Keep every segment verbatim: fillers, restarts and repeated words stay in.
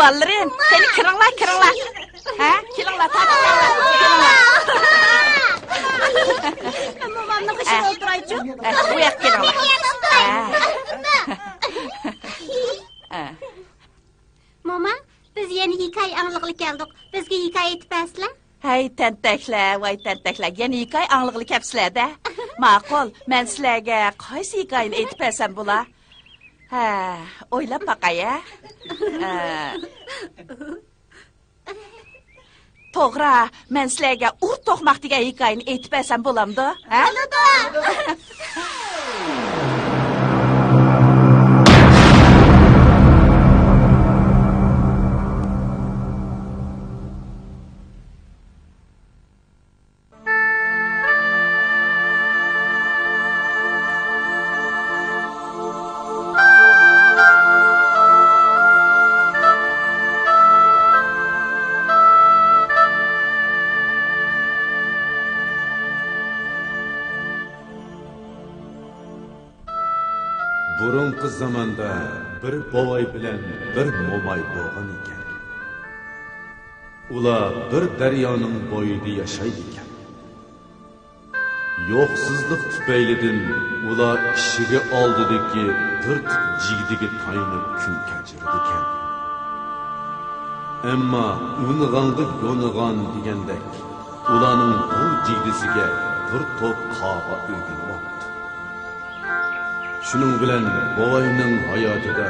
بالىلىرىم، قېنى كىرىڭلار، كىرىڭلار. ھە، كېلىڭلار، تارتىپ كېلىڭلار، كېلىڭلار. مومامنىڭ قېشىغا ئولتۇرايچۇ. ئە، بۇ ياققا كېلىڭلار. ئە. ئە. موما، بىز يەنە ھېكايە ئاڭلىغىلى كەلدۇق. بىزگە ھېكايە ئېيتىپ بەرسىلە. ھەي، تەنتەكلەر، ۋاي تەنتەكلەر، يەنە ھېكايە ئاڭلىغىلى كەپسىلەر-دە. ماقۇل، مەن سىلەرگە قايسى ھېكايىنى ئېيتىپ بەرسەم بولا؟ ھە، ئويلاپ باقاي، ھە. ئە، توغرا، مەن سىلەرگە ئۇر توقماق دېگەن ھېكايىنى ئېيتىپ بەرسەم بولامدۇ؟ ھە؟ بولىدۇ. بۇرۇنقى زاماندا بىر بوۋاي بىلەن بىر موماي بولغان ئىكەن. ئۇلار بىر دەريانىڭ بويىدا ياشايدىكەن. يوقسۇزلۇق تۈپەيلىدىن ئۇلار ئىشىكى ئالدىدىكى بىر تۈپ جىگدىگە تايىنىپ كۈن كەچۈرىدىكەن. ئەمما ئۇنىغاڭغا يونىغان دېگەندەك، ئۇلارنىڭ بۇ جىگدىسىگە بىر توپ قاغا ئۆگىنىۋاپتۇ. شۇنىڭ بىلەن بوۋاينىڭ ھاياتىدا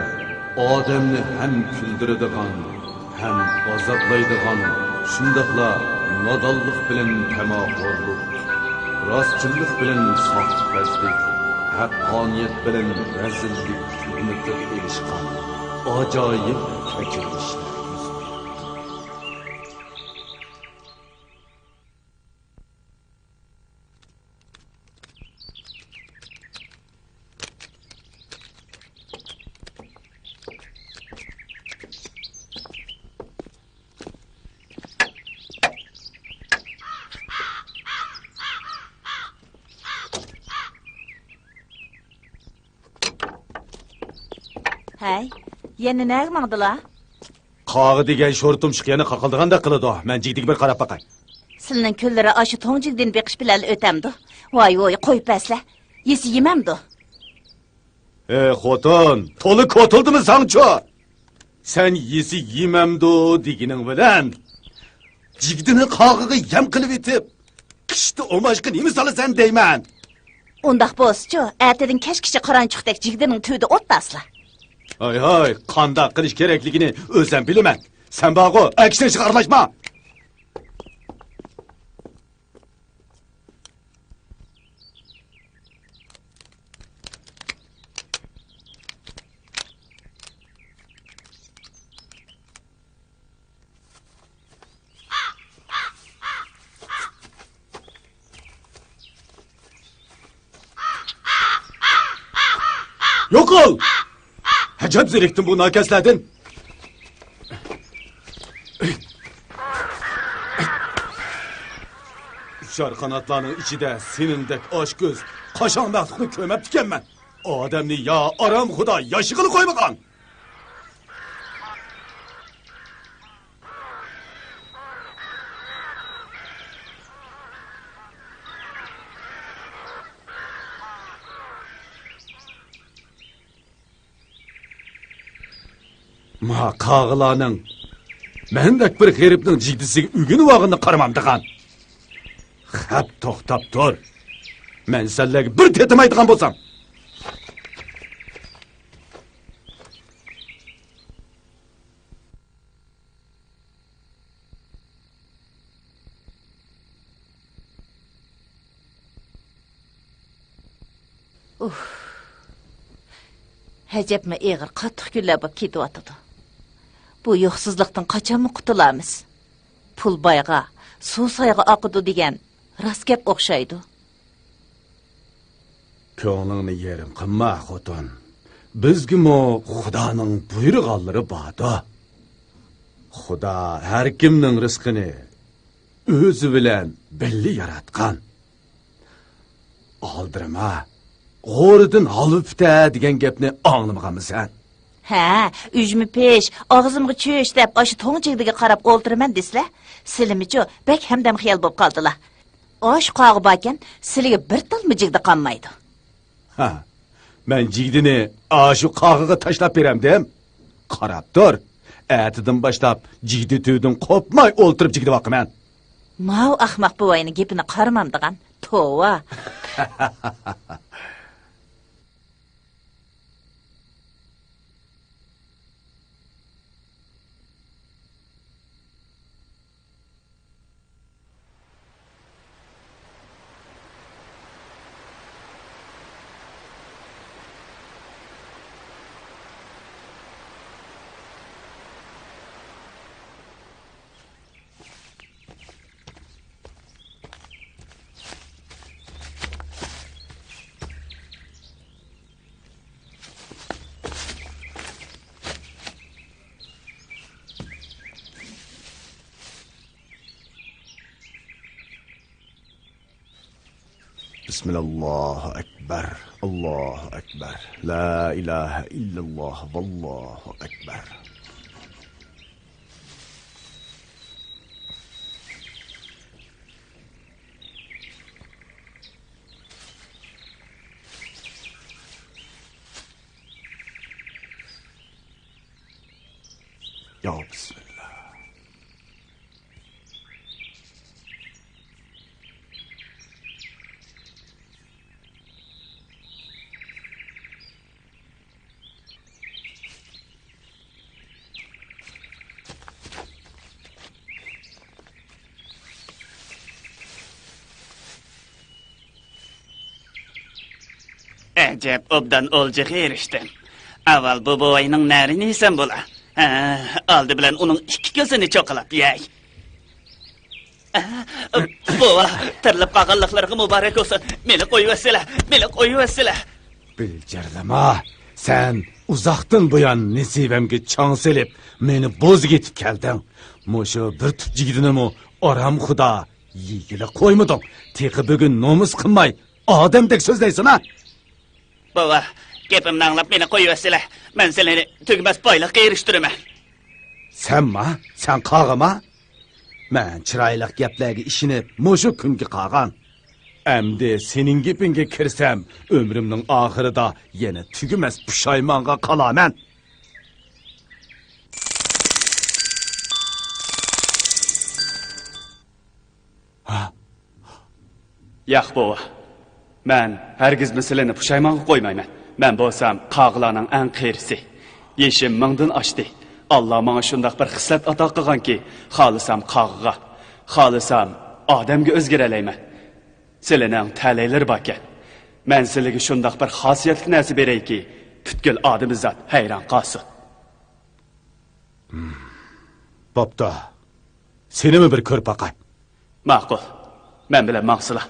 ئادەمنى ھەم كۈلدۈرىدىغان، ھەم ئازابلايدىغان، شۇنداقلا نادانلىق بىلەن تاماخورلۇق، راستچىللىق بىلەن ساختىپەزلىك، ھەققانىيەت بىلەن رەزىللىك تۈگمە تىغ ئېلىشقان ئاجايىپ كەچۈرمىشلەر يۈز بېرىپتۇ. ھەي، يەنە نەگە ماڭدىلا؟ قاغا دېگەن شور تۇمشۇق يەنە قاقىلدىغاندەك قىلىدۇ. مەن جىگدىگە بىر قاراپ باقاي. سىلىنىڭ كۈنلىرى ئاشۇ توڭ جىگدىنى بېقىش بىلەنلا ئۆتەمدۇ؟ ۋاي ۋوي، قويۇپ بەرسىلە. يېسە يېمەمدۇ؟ ئى خوتۇن، تولا كوتۇلدىمۇ ساڭچۇ؟ سەن يېسە يېمەمدۇ دېگىنىڭ بىلەن، جىگدىنى قاغىغا يەم قىلىۋېتىپ، قىشتا ئوماچقا نېمە سالىسەن دەيمەن. ئۇنداق بولسىچۇ، ئەتىدىن كەچكىچە قارانچۇقتەك جىگدىنىڭ تۈۋىدە ئولتۇرسىلا. ھاي ھاي، قانداق قىلىش كېرەكلىكىنى ئۆزەم بىلىمەن. سەن بارغۇ، ئەر كىشىنىڭ ئىشىغا ئارىلاشما. يوقال! ئەجەب زېرىكتىم بۇ ناكەسلەردىن. ئۇچار قاناتلارنىڭ ئىچىدە سېنىڭدەك ئاچكۆز، قاشاڭ مەخلۇقنى كۆرمەپتىكەنمەن. ئادەمنى يا ئارام خۇدا ياشىغىلى قويمىغان. ما قاغىلارنىڭ مەندەك بىر غېرىبنىڭ جىگدىسىگە ئۆگىنىۋالغىنىنى قارىمامدىغان. خەپ، توختاپ تۇر. مەن سەنلەرگە بىر تېتىمايدىغان بولسام. ئۇھ. ئەجەبمۇ ئېغىر، قاتتىق كۈنلەر بولۇپ كېتىۋاتىدۇ. بۇ يوقسۇزلۇقتىن قاچانمۇ قۇتۇلارمىز؟ پۇل بايغا، سۇ سايغا ئاقىدۇ دېگەن راست گەپ ئوخشايدۇ. كۆڭلۈڭنى يېرىم قىلما، خوتۇن. بىزگىمۇ خۇدانىڭ بۇيرۇغانلىرى باردۇ. خۇدا ھەركىمنىڭ رىزقىنى ئۆزى بىلەن بىللە ياراتقان. ئالدىرىما، غورىدىن ھالۋا پۈتە دېگەن گەپنى ئاڭلىمىغانمىسەن؟ ھە، ئۈجمە پىش، ئاغزىمغا چۈش دەپ ئاشۇ توڭ جىگدىگە قاراپ ئولتۇرىمەن دېسىلە، سىلىمىچۇ بەك ھەمدەم خىيال بوپ قالدىلا. ئاشۇ قاغا باركەن، سىلىگە بىر تالمۇ جىگدە قالمايدۇ. ھە، مەن جىگدىنى ئاشۇ قاغىغا تاشلاپ بېرەمدىم؟ قاراپ تۇر، ئەتىدىن باشلاپ جىگدە تۈۋىدىن قوپماي ئولتۇرۇپ جىگدە باقىمەن. ماۋۇ ئەخمەق بوۋاينىڭ گېپىنى قارىمامدىغان، توۋا. بسم الله أكبر، الله أكبر، لا إله إلا الله، والله أكبر. يا بسم الله. ئەجەب ئوبدان ئولجىغا ئېرىشتىم. ئاۋۋال بۇ بوۋاينىڭ نەرىنى يېسەم بولا؟ ھە، ئالدى بىلەن ئۇنىڭ ئىككى كۆزىنى چوقىلاپ يەي. بوۋا، تىرىلىپ قالغانلىقلىرىغا مۇبارەك بولسۇن. مېنى قويۇۋەتسىلە، مېنى قويۇۋەتسىلە. بىلجىرلىما، سەن ئۇزاقتىن بۇيان نېسىۋەمگە چاڭ سېلىپ، مېنى بوزۇپ كەلدىڭ. مۇشۇ بىر تۈپ جىگدىنىمۇ ئارام خۇدا يېگىلى قويمىدىڭ. تېخى بۈگۈن نومۇس قىلماي، ئادەمدەك سۆزلەيسەن ھە؟ بوۋا، گېپىمنى ئاڭلاپ مېنى قويۇۋەتسىلە. مەن سىلىنى تۈگىمەس بايلىققا ئېرىشتۈرىمەن. سەنما؟ سەن قاغىما؟ مەن چىرايلىق گەپلەرگە ئىشىنىپ مۇشۇ كۈنگە قالغان. ئەمدى سېنىڭ گېپىڭگە كىرسەم، ئۆمرۈمنىڭ ئاخىرىدا يەنە تۈگىمەس پۇشايمانغا قالارمەن. ھا؟ ياق، بوۋا. مەن ھەرگىزمۇ سىلىنى پۇشايمانغا قويمايمەن. مەن بولسام قاغىلارنىڭ ئەڭ قېرىسى. يېشىم مىڭدىن ئاشتى. ئاللا ماڭا شۇنداق بىر خىسلەت ئاتا قىلغانكى، خالىسام قاغىغا، خالىسام ئادەمگە ئۆزگىرەلەيمەن. سىلىنىڭ تەلەيلىرى باركەن. مەن سىلىگە شۇنداق بىر خاسىيەتلىك نەرسە بېرەيكى، پۈتكۈل ئادىمىزات ھەيران قالسۇن. بوپتۇ. سېنىمۇ بىر كۆرۈپ باقاي. ماقۇل. مەن بىلەن ماڭسىلا.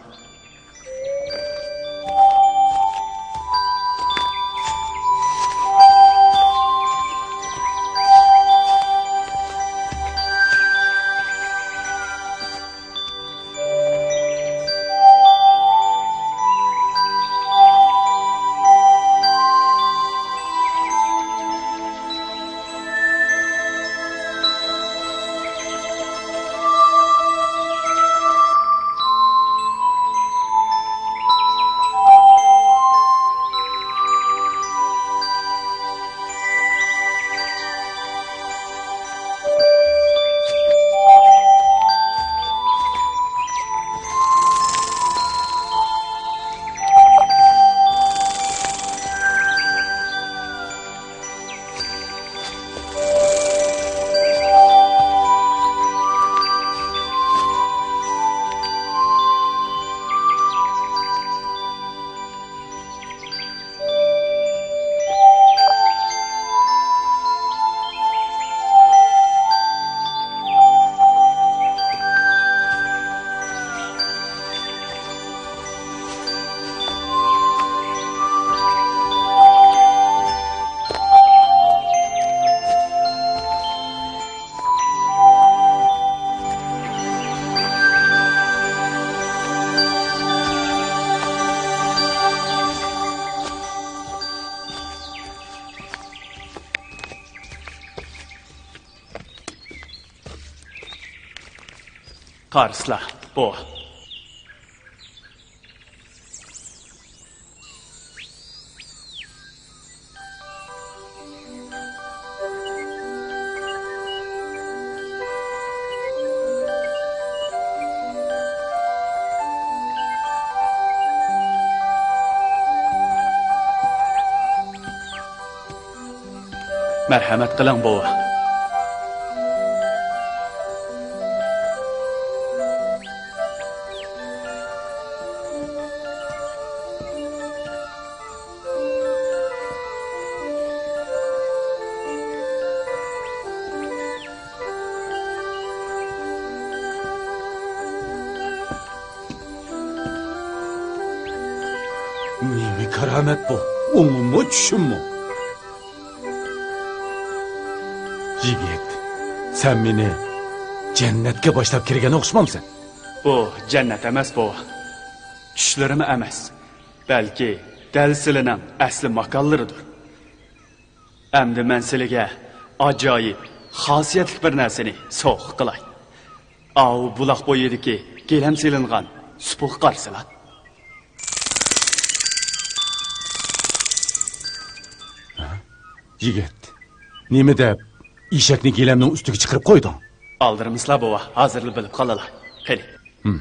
قارىسىلا، بوۋا. مەرھەمەت قىلىڭ، بوۋا. نېمە كارامەت بۇ؟ ئوڭۇممۇ، چۈشۈممۇ؟ يىگىت، سەن مېنى جەننەتكە باشلاپ كىرگەن ئوخشىمامسەن؟ بۇ جەننەت ئەمەس، بوۋا. چۈشلىرىمۇ ئەمەس، بەلكى دەل سىلىنىڭ ئەسلى ماكانلىرىدۇر. ئەمدى مەن سىلىگە ئاجايىپ خاسىيەتلىك بىر نەرسىنى سوۋغا قىلاي. ئاۋۇ بۇلاق بويىدىكى گىلەم سېلىنغان سۇپىغا قارىسىلا. يىگىت، نېمە دەپ ئېشەكنى گىلەمنىڭ ئۈستىگە چىقىرىپ قويدۇڭ؟ ئالدىرىمىسىلا، بوۋا، ھازىرلا بىلىپ قالىلا. قېنى. ھىم.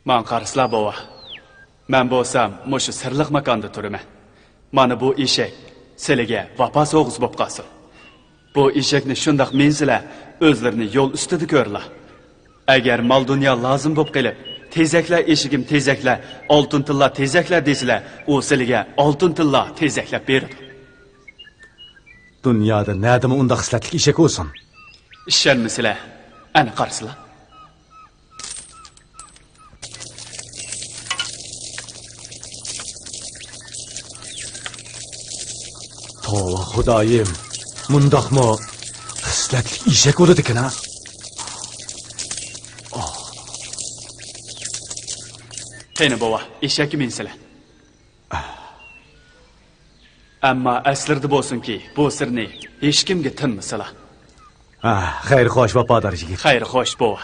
ماڭا قارىسىلا، بوۋا. مەن بولسام مۇشۇ سىرلىق ماكاندا تۇرىمەن. مانا بۇ ئېشەك سىلىگە ۋاپا سوۋغىسى بوپ قالسۇن. بۇ ئېشەكنى شۇنداق مىنسىلە، ئۆزلىرىنى يول ئۈستىدە كۆرىلا. ئەگەر مال-دۇنيا لازىم بوپ قېلىپ، «تېزەكلە ئېشىكىم، تېزەكلە، ئالتۇن تىللا تېزەكلە» دېسىلە، ئۇ سىلىگە ئالتۇن تىللا تېزەكلەپ بېرىدۇ. دۇنيادا نەدىمۇ ئۇنداق خىسلەتلىك ئېشەك بولسۇن؟ ئىشەنمىسىلە، ئەنە قارىسىلا. توۋا خۇدايىم، مۇنداقمۇ خىسلەتلىك ئېشەك بولىدىكەن ھە؟ قېنى بوۋا، ئېشەككە مىنسىلە. ئەمما ئەسلىرىدە بولسۇنكى، بۇ سىرنى ھېچكىمگە تىنمىسىلا. ھە، خەير خوش، ۋاپادار يىگىت. خەير خوش، بوۋا.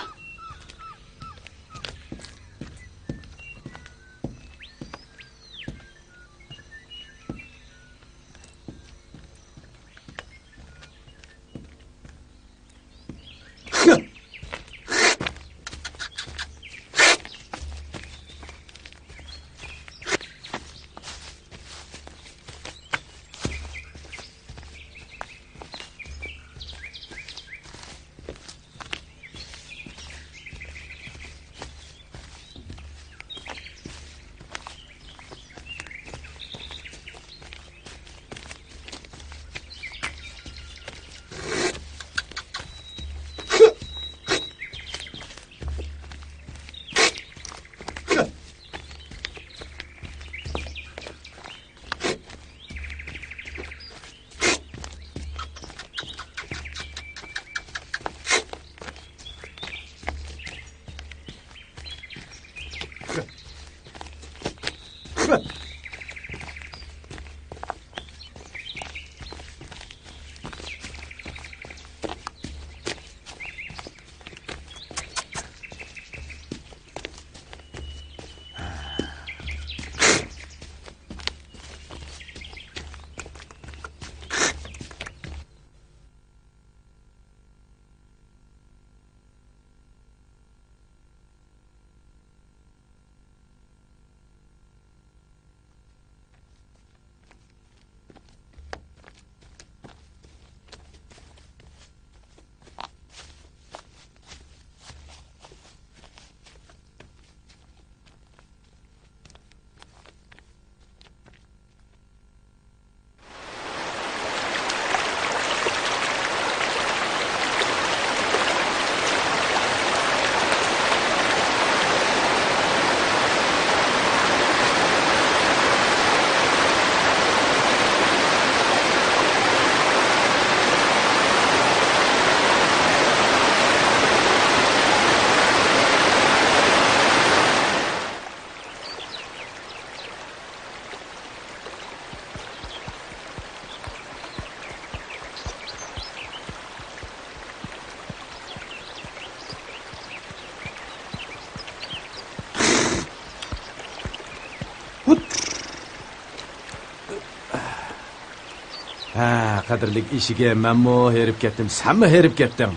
ھە، قەدىرلىك ئېشىكىم، مەنمۇ ھېرىپ كەتتىم، سەنمۇ ھېرىپ كەتتىڭ.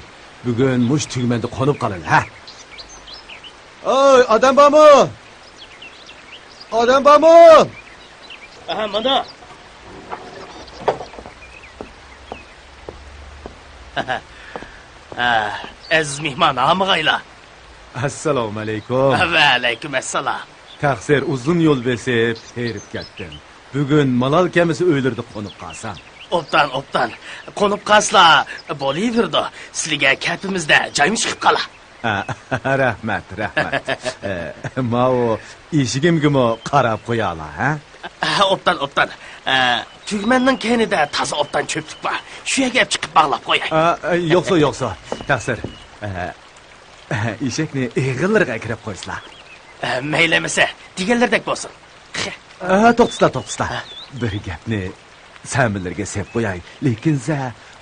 بۈگۈن مۇشۇ تۈگمەندە قونۇپ قالىلى، ھە؟ ئوي، ئادەم بارمۇ؟ ئادەم بارمۇ؟ ئەھە، مانا. ئە، ئەزىز مېھمان، ھامىغايلا. ئەسسالامۇ ئەلەيكۇم. ۋەئەلەيكۇم ئەسسالام. تەقسىر، ئۇزۇن يول بېسىپ، ھېرىپ كەتتىم. بۈگۈن مالال كەمىسى ئۆيلىرىدە قونۇپ قالسام. ئوبدان، ئوبدان. قونۇپ قالسىلا بولۇۋېرىدۇ. سىلىگە كەپىمىزدە جايمۇ چىقىپ قالا. ئە، رەھمەت، رەھمەت. ئە، ماۋۇ ئېشىكىمگىمۇ قاراپ قويالا، ھە؟ ئە، ئوبدان، ئوبدان. ئە، تۈگمەننىڭ كەينىدە تازا ئوبدان چۆپلۈك بار. شۇ يەرگە ئەپ چىقىپ باغلاپ قوياي. ئە، ئە، يوقسا، يوقسا. تەقسىر. ئە، ئە، ئېشەكنى ئېغىللىرىغا ئەكىرىپ قويسىلا. ئە، مەيلى ئەمىسە، دېگەنلىرىدەك بولسۇن. ئە، توختىسىلا، توختىسىلا. ھە. بىر گەپنى سەمىلىرىگە سېلىپ قوياي، لېكىن سە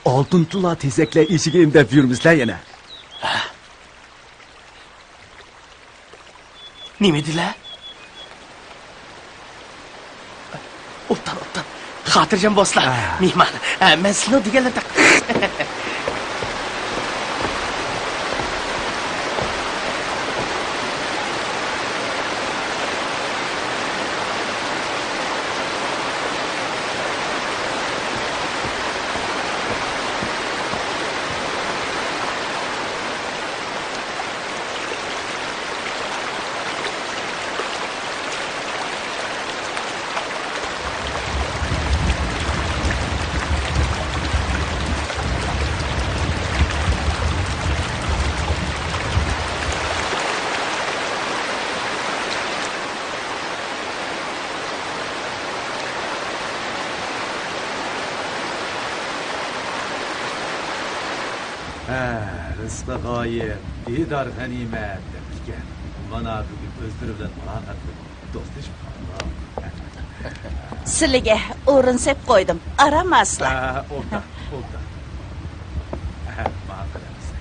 ئالتۇن تىللا تېزەكلەر ئېشىكىم دەپ يۈرمىسىلە يەنە. ھە. نېمە دېدىلە؟ ئوبدان، ئوبدان. خاتىرجەم بولسىلا، ھە. مېھمان. ھە، مەن سىلىنىڭ دېگەنلىرىدەك. ھە، رىزقى غايىب، دىدار غەنىيمەت دەپتىكەن. مانا بۈگۈن ئۆزلىرى بىلەن مۇلاقات قىلدىم، دوستلىشىپ قالدۇق. سىلىگە ئورۇن سېپ قويدۇم، ئارام ئالسىلا. ھە، ئوبدان، ئوبدان. ھە، ماقۇل ئەمىسە.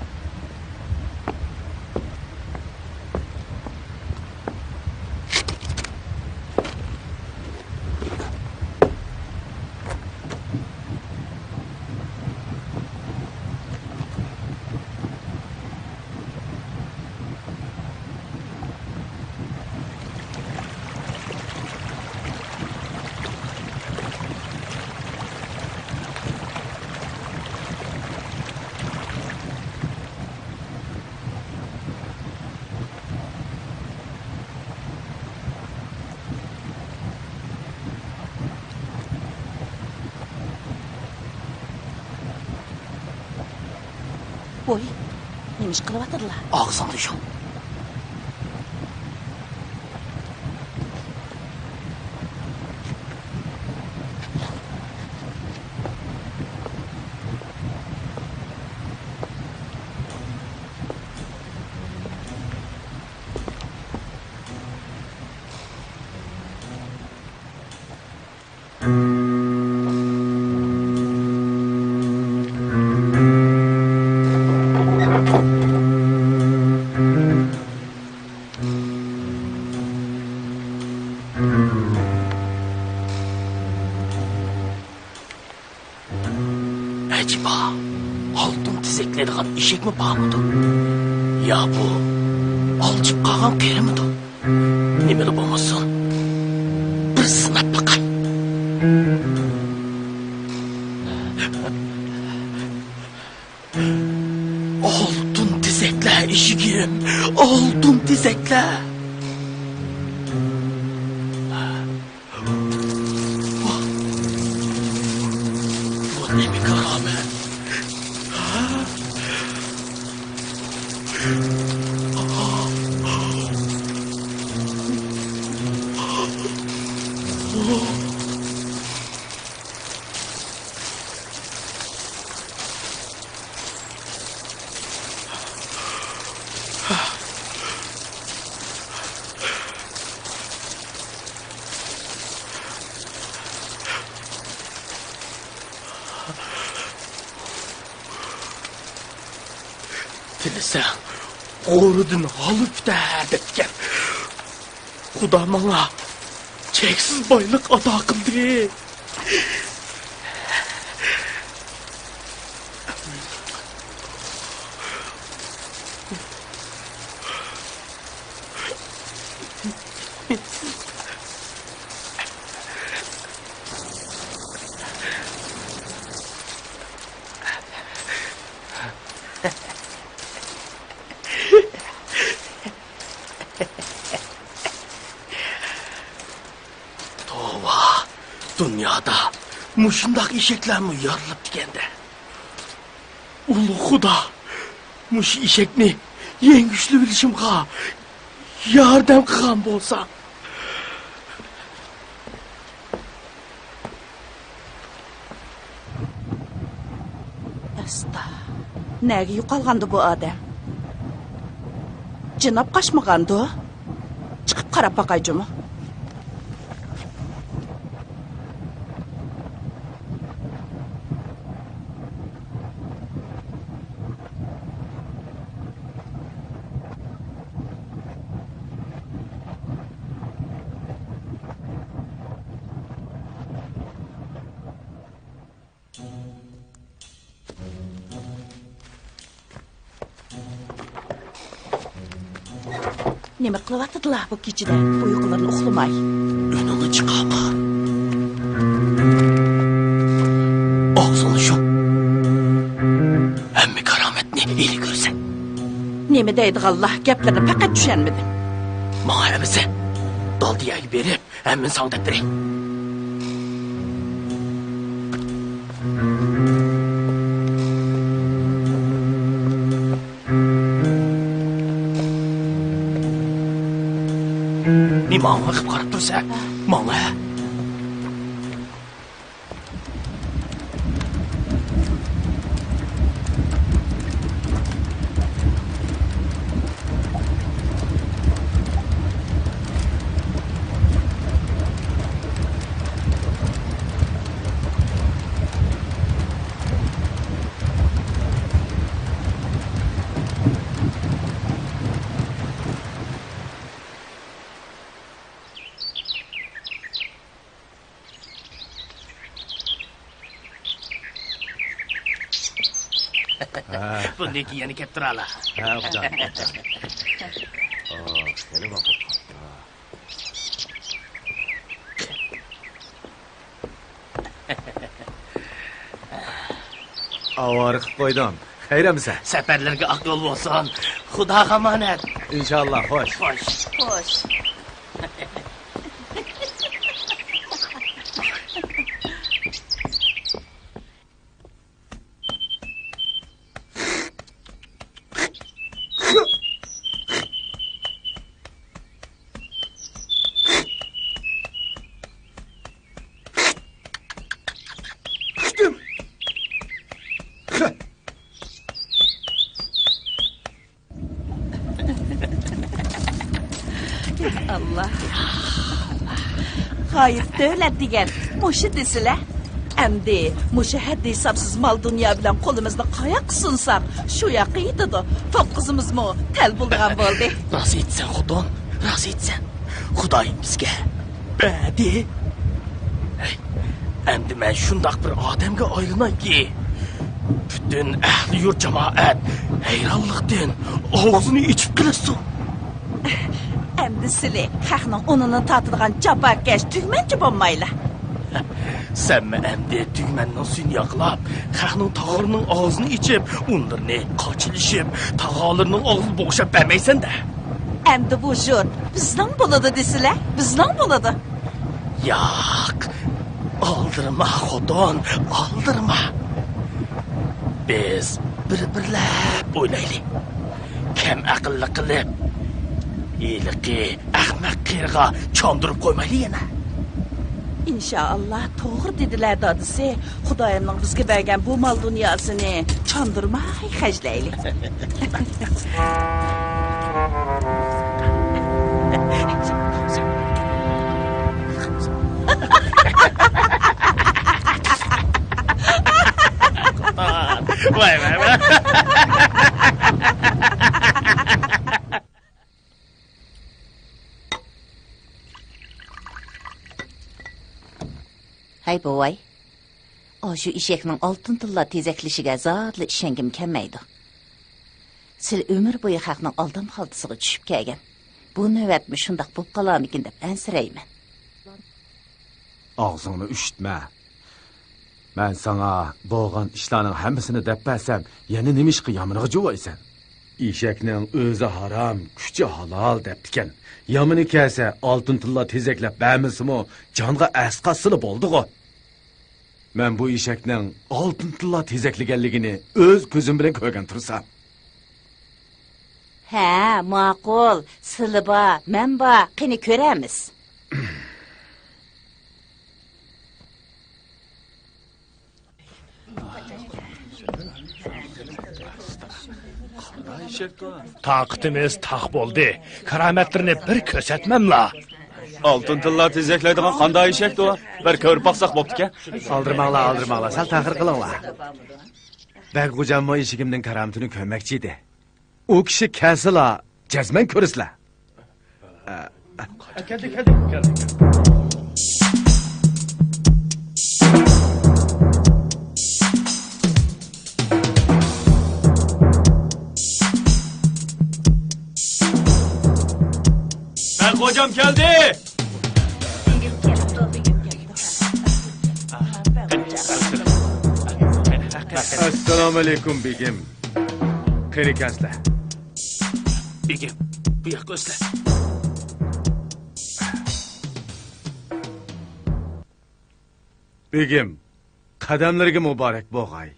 ۋوي، نېمە ئىش قىلىۋاتىدىلا؟ ئاغزىڭنى يۇم. ئەجەبا، ئالتۇن تېزەكلەيدىغان ئېشەكمۇ بارمىدۇ؟ يا بۇ ئالجىپ قالغان قېرىمىدۇ؟ نېمىلا بولمىسۇن، بىر سىناپ باقاي. ئالتۇن تېزەكلەر ئېشىكىم، ئالتۇن تېزەكلەر. بۇ نېمە كارامەت؟ تىلىسەڭ، غورىدىن ھالۋا پۈتەر دەپتىكەن. خۇدا ماڭا چەكسىز بايلىق ئاتا قىلدى. توۋا، دۇنيادا مۇشۇنداق ئېشەكلەرمۇ يارىلىپتىكەن-دە. ئۇلۇغ خۇدا، مۇشۇ ئېشەكنى يەڭگۈشلىۋېلىشىمغا ياردەم قىلغان بولسا. ئەستا، نەگە يوقالغاندۇ بۇ ئادەم؟ جىناپ قاچمىغاندۇ؟ چىقىپ قاراپ باقاي جۇمۇ. نېمە قىلىۋاتىدىلا بۇ كېچىدە ئۇيقۇلىرىنى ئۇخلىماي؟ ئۈنىڭنى چىقارما. ئاغزىڭنى يۇم. ھەممە كارامەتنى ھېلى كۆرىسەن. نېمە دەيدىغانلا گەپلىرىنى پەقەت چۈشەنمىدىم. ماڭا ئەمىسە، دالدىيەگە بېرىپ، ھەممىنى ساڭا دەپ بېرەي. نېمە ئاڭا قىپ قاراپ تۇرسەن؟ ماڭا. ھە. بۇندىن كېيىن يەنە كەپ تۇرالا. ھە، خوجام، خوجام. ئاھ، يەنە ماقۇل قاپتۇ. ئاۋارە قىپ قويدۇم. خەير ئەمىسە. سەپەرلىرىگە ئاق يول بولسۇن. خۇداغا ئامانەت. ئىنشاللا، خوش. خوش. خوش. ئاللا. غايىب دۆلەت دېگەن مۇشۇ دېسىلە. ئەمدى مۇشۇ ھەددى ھېسابسىز مال دۇنيا بىلەن قولىمىزنى قاياققا سۇنساق، شۇ ياققا يېتىدۇ. توققۇزىمىزمۇ تەل بولىدىغان بولدى. راست ئېيتىسەن، خوتۇن، راست ئېيتىسەن. خۇدايىم بىزگە بەردى. ھەي، ئەمدى مەن شۇنداق بىر ئادەمگە ئايلىنايكى، پۈتۈن ئەھلى يۇرت جامائەت ھەيرانلىقتىن ئاغزىنى ئېچىپ قېلىشسۇن. ئەمدى سىلى خەقنىڭ ئۇنىنى تارتىدىغان جاپاكەش تۈگمەنچى بولمايلا. سەنمۇ ئەمدى تۈگمەننىڭ سۈيىنى ياقلاپ، خەقنىڭ تاغىرىنىڭ ئاغزىنى ئېچىپ، ئۇنلىرىنى قاچىلىشىپ، تاغارلىرىنىڭ ئاغزىنى بوغۇشلاپ بەرمەيسەن-دە. ئەمدى بۇ يۇرت بىزنىڭ بولىدۇ دېسىلە، بىزنىڭ بولىدۇ. ياق، ئالدىرىما، خوتۇن، ئالدىرىما. بىز بىر-بىرلەپ ئويلايلى. كەم ئەقىللىق قىلىپ، ھېلىقى ئەخمەق قېرىغا چاندۇرۇپ قويمايلى يەنە. ئىنشائاللا، توغرا دېدىلە دادىسى. خۇدايىمنىڭ بىزگە بەرگەن بۇ مال دۇنياسىنى چاندۇرماي خەجلەيلى. ۋاي، ۋاي، ۋاي. ھەي، بوۋاي، ئاشۇ ئېشەكنىڭ ئالتۇن تىللا تېزەكلىشىگە زادىلا ئىشەنگۈم كەلمەيدۇ. سىلى ئۆمۈر بويى خەقنىڭ ئالدام خالتىسىغا چۈشۈپ كەلگەن. بۇ نۆۋەتمۇ شۇنداق بولۇپ قالارمىكىن دەپ ئەنسىرەيمەن. ئاغزىڭنى ئۈشۈتمە. مەن ساڭا بولغان ئىشلارنىڭ ھەممىسىنى دەپ بەرسەم، يەنە نېمە ئىشقا يامىنىغا جۇۋايسەن؟ ئېشەكنىڭ ئۆزى ھارام، كۈچى ھالال دەپتىكەن. يامىنى كەلسە، ئالتۇن تىللا تېزەكلەپ بەرمىسىمۇ، جانغا ئەسقاتسىلا بولدىغۇ. مەن بۇ ئېشەكنىڭ ئالتۇن تىللا تېزەكلىگەنلىكىنى ئۆز كۆزۈم بىلەن كۆرگەن تۇرسام. ھە، ماقۇل، سىلى بار، مەن بار، قېنى كۆرەرمىز. تاقىتىمىز تاق بولدى. كارامەتلىرىنى بىر كۆرسەتمەملا. ئالتۇن تىللا تېزەكلەيدىغان قانداق ئېشەكتۇ؟ بىر كۆرۈپ باقساق بوپتىكەن. ئالدىرىماڭلار، ئالدىرىماڭلار، سەل تەخىر قىلىڭلار. بەگ غوجاممۇ ئېشىكىمنىڭ كارامىتىنى كۆرمەكچى ئىدى. ئۇ كىشى كەلسىلا، جەزمەن كۆرىسىلەر. كەلدى، كەلدى، كەلدى. بەگ غوجام كەلدى! ئەسسالامۇئەلەيكۇم، بېگىم. قېنى كەلسىلە. بېگىم، بۇ ياققا ئۆتسىلە. بېگىم، قەدەملىرىگە مۇبارەك بولغاي.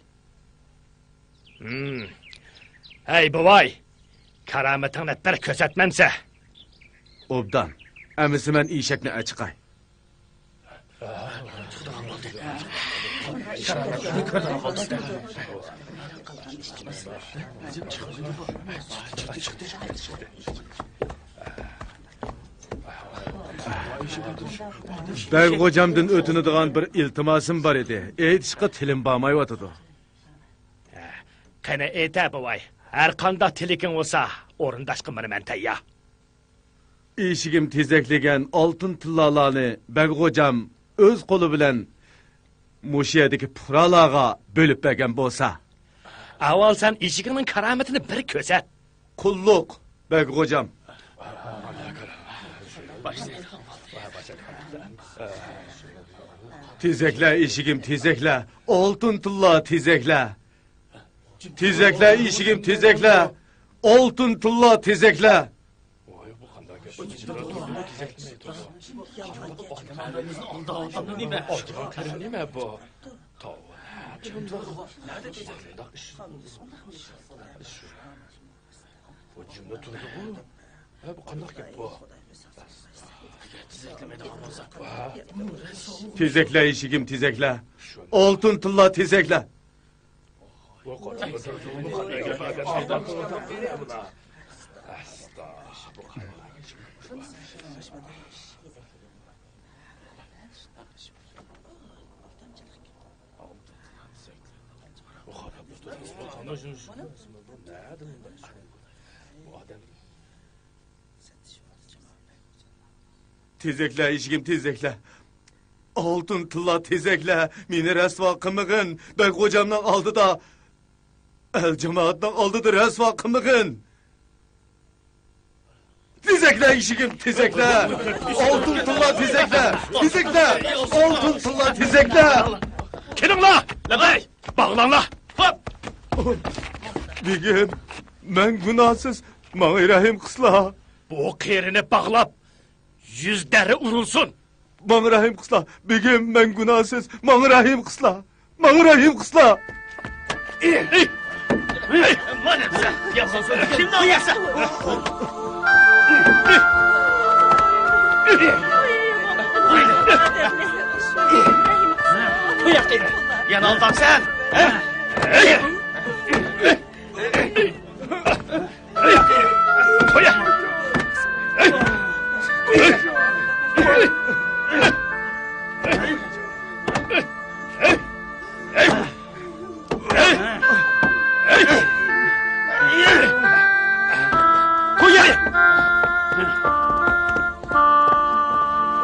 ھەي، بوۋاي! كارامىتىڭنى بىر كۆرسەتمەمسە! ئوبدان. ئەمىسە مەن ئېشەكنى ئەچىقاي. بەگ غوجامدىن ئۆتۈنىدىغان بىر ئىلتىماسىم بار ئىدى. ئېيتىشقا تىلىم بارمايۋاتىدۇ. قېنى ئېيتە، بوۋاي. ھەر قانداق تىلىكىڭ بولسا، ئورۇنداشقا مانا مەن تەييار. ئېشىكىم تېزەكلىگەن ئالتۇن تىللالارنى بەگ غوجام ئۆز قولى بىلەن مۇشۇ يەردىكى پۇقرالارغا بۆلۈپ بەرگەن بولسا. ئاۋۋال سەن ئېشىكىڭنىڭ كارامىتىنى بىر كۆرسەت. قۇللۇق، بەگ غوجام. تېزەكلە، ئېشىكىم، تېزەكلە. ئالتۇن تىللا، تېزەكلە. تېزەكلە، ئېشىكىم، تېزەكلە. ئالتۇن تىللا، تېزەكلە. نېمە بۇ؟ بۇ جىملا تۇردىغۇ. ھە، بۇ قانداق گەپ بۇ؟ تېزەكلە، ئېشىكىم، تېزەكلە. ئالتۇن تىللا، تېزەكلە. تېزەكلە، ئېشىكىم، تېزەكلە. ئالتۇن تىللا، تېزەكلە. مېنى رەسۋا قىلمىغىن. بەگ غوجامنىڭ ئالدىدا، ئەل جامائەتنىڭ ئالدىدا رەسۋا قىلمىغىن. تېزەكلە، ئېشىكىم، تېزەكلە. ئالتۇن تىللا، تېزەكلە. تېزەكلە. ئالتۇن تىللا، تېزەكلە. كېلىڭلار! لەببەي! باغلاڭلار! ھوپ! بېگىم، مەن گۇناھسىز، ماڭا رەھىم قىلسىلا. بۇ قېرىنى باغلاپ، يۈز دەررە ئۇرۇلسۇن! ماڭا رەھىم قىلسىلا، بېگىم، مەن گۇناھسىز، ماڭا رەھىم قىلسىلا، ماڭا رەھىم قىلسىلا! يەنە ئالدامسەن!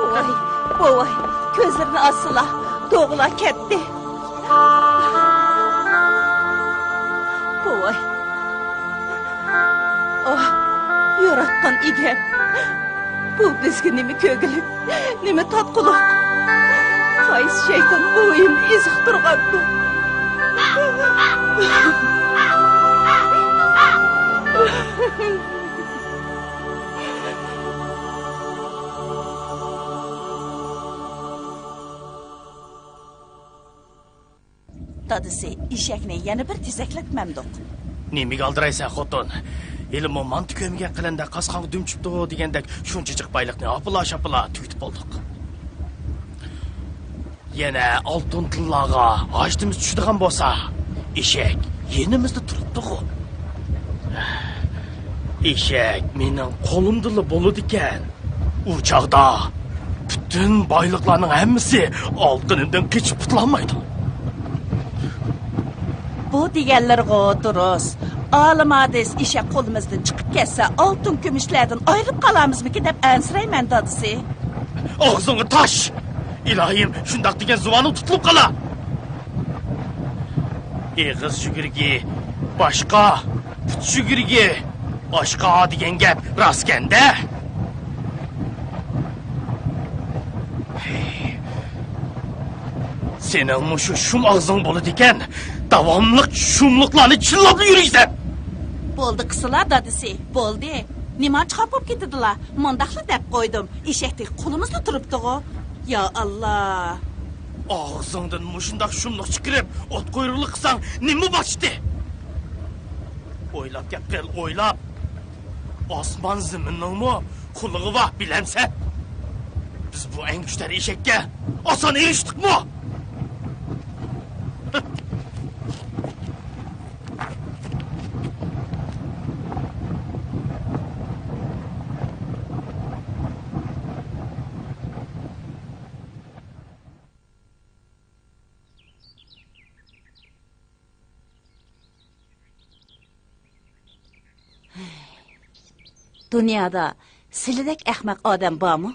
بوۋاي، بوۋاي، كۆزلىرىنى ئاچسىلا، دوغىلا كەتتى. بوۋاي. ئاھ، ياراتقان ئىگەم. بۇ بىزگە نېمە كۆگىلىك، نېمە تاتقۇلۇق؟ قايسى شەيتان بويۇمنى ئېزىقتۇرغاندۇ؟ دادىسى، ئېشەكنى يەنە بىر تېزەكلەپ مەمدۇق. نېمىگە ئالدىرايسەن، خوتۇن؟ ھېلىمۇ مانتا كۆمگەن قېلىندا قاسقانغا دۈم چۈشۈپتۇ دېگەندەك شۇنچىچىق بايلىقنى ئاپىلا-شاپىلا تۈگىتىپ بولدۇق. يەنە ئالتۇن تىللارغا ھاجىتىمىز چۈشىدىغان بولسا، ئېشەك يېنىمىزدا تۇرۇپتۇغۇ. ئېشەك مېنىڭ قولۇمدىلا بولىدىكەن. ئۇ چاغدا پۈتۈن بايلىقلارنىڭ ھەممىسى ئالىقىنىمدىن قېچىپ قۇتۇلالمايدۇ. بۇ دېگەنلىرىغۇ دۇرۇس. ئالىم ھادىس ئېشەك قولىمىزدىن چىقىپ كەتسە، ئالتۇن كۈمۈشلەردىن ئايرىلىپ قالارمىزمىكىن دەپ ئەنسىرەيمەن، دادىسى. ئاغزىڭغا تاش! ئىلاھىم، شۇنداق دېگەن زۇۋانىڭ تۇتۇلۇپ قالا! ئېغىز يۈگۈرۈكى باشقا، پۇت يۈگۈرۈكى باشقا دېگەن گەپ راستكەن-دە! سېنىڭمۇ شۇ شۇم ئاغزىڭ بولىدىكەن، داۋاملىق شۇملۇقلارنى چىللاپلا يۈرىسەن! بولدى قىسىلا، دادىسى، بولدى. نېمانچە خاپا بولۇپ كېتىدىلا؟ مۇنداقلا دەپ قويدۇم، ئېشەكتەك قولىمىزدا تۇرۇپتىغۇ. يا ئاللا! ئاغزىڭدىن مۇشۇنداق شۇملۇق چىقىرىپ، ئوت قۇيرۇقلۇق قىلساڭ نېمە بولاتتى؟ ئويلاپ گەپ قىل، ئويلاپ! ئاسمان زېمىننىڭمۇ قۇلىقى بار، بىلەمسەن؟ بىز بۇ ئەڭگۈشتەر ئېشەككە ئاسان ئېرىشتۇقمۇ؟ دۇنيادا سىلىدەك ئەخمەق ئادەم بارمۇ؟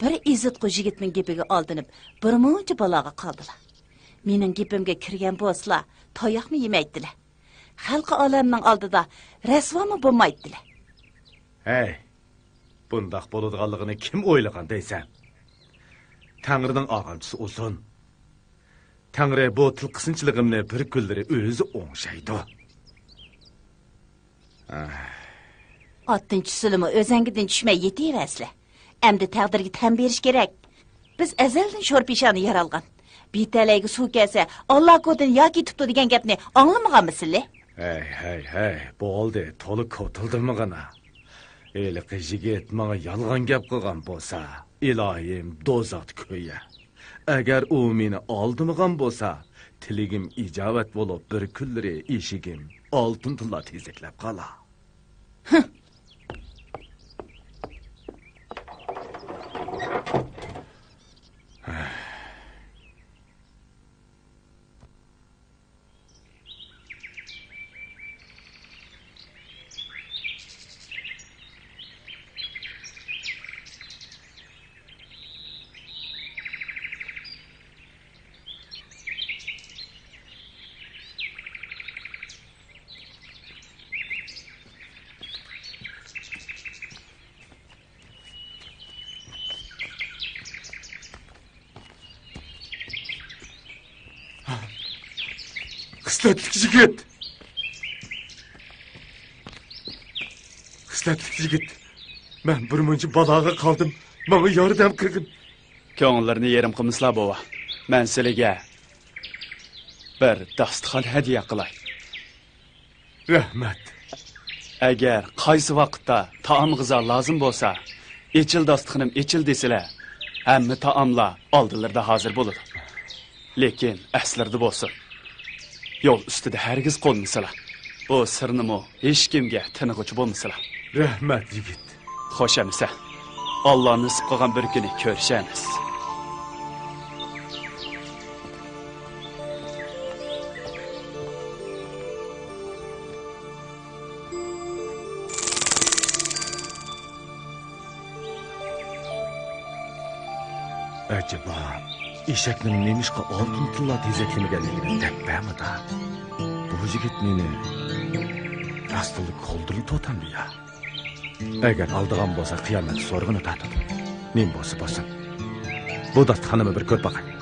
بىر ئېزىتقۇ يىگىتنىڭ گېپىگە ئالدىنىپ، بىر مۇنچە بالاغا قالدىلا. مېنىڭ گېپىمگە كىرگەن بولسىلا، تاياقمۇ يېمەيتتىلە. خەلقى ئالەمنىڭ ئالدىدا رەسۋامۇ بولمايتتىلە. ھەي، بۇنداق بولىدىغانلىقىنى كىم ئويلىغان دەيسەن؟ تەڭرىنىڭ ئاغامچىسى ئۇزۇن. تەڭرى بۇ تىل قىسىنچىلىقىمنى بىر كۈنلىرى ئۆزى ئوڭشايدۇ. ئاتتىن چۈشسىلىمۇ ئۆزەڭگىدىن چۈشمەي يېتىۋەرسىلە. ئەمدى تەقدىرگە تەن بېرىش كېرەك. بىز ئەزەلدىن شور پېشانە يارالغان. بىتەلەيگە سۇ كەلسە، ئاللا كودىن يا كېتىپتۇ دېگەن گەپنى ئاڭلىمىغانمىسىلە؟ ھەي، ھەي، ھەي، بولدى، تولا كوتۇلدىمىغىنا. ھېلىقى يىگىت ماڭا يالغان گەپ قىلغان بولسا، ئىلاھىم، دوزاختا كۆيە. ئەگەر ئۇ مېنى ئالدىمىغان بولسا، تىلىكىم ئىجابەت بولۇپ، بىر كۈنلىرى ئېشىكىم ئالتۇن تىللار تېزەكلەپ قالا. خىسلەتلىك يىگىت! خىسلەتلىك يىگىت! مەن بىر مۇنچە بالاغا قالدىم، ماڭا ياردەم قىلغىن! كۆڭۈللىرىنى يېرىم قىلمىسىلا، بوۋا. مەن سىلىگە بىر داستىخان ھەدىيە قىلاي. رەھمەت. ئەگەر قايسى ۋاقىتتا تائام-غىزا لازىم بولسا، «ئېچىل داستىخىنىم، ئېچىل» دېسىلە، ھەممە تائاملار ئالدىلىرىدا ھازىر بولىدۇ. لېكىن ئەسلىرىدە بولسۇن. يول ئۈستىدە ھەرگىز قونمىسىلا. بۇ سىرنىمۇ ھېچكىمگە تىنىغۇچى بولمىسىلا. رەھمەت، يىگىت. خوش ئەمىسە. ئاللا نېسىپ قىلغان بىر كۈنى كۆرۈشەرمىز. ئەجەبا، ئېشەكنىڭ نېمىشقا ئالتۇن تىللار تېزەكلىمىگەنلىكىنى دەپ بەرمىدى. بۇ يىگىت مېنى راستتىنلا كولدۇرلا توتەمدۇ يا؟ ئەگەر ئالىدىغان بولسا، قىيامەتتە سورىقىنى تارتىدۇ. نېمە بولسا بولسۇن. بۇ داستىخاننىمۇ بىر كۆرۈپ باقاي.